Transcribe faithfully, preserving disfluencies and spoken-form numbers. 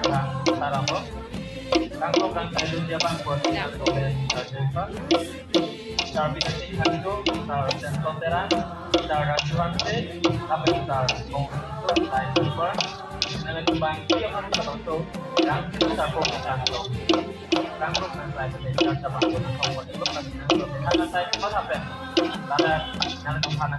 Rang taramo. Rang kok rang kailun dia bang kuat dia tolen, eh, Sar Bidya Sing Hangjo, Sar Samson Terang, Sar Raju Hanse, lapen Sar Bong Hanse, Sar Super. Nang bang dia kan kalau tu, rang itu Sar Bong Hanse. Rang kok rang kailun dia Sar Bong Hanse. Kalau itu kan nang tu, nang saya cuma apa? Lada nang tu mana?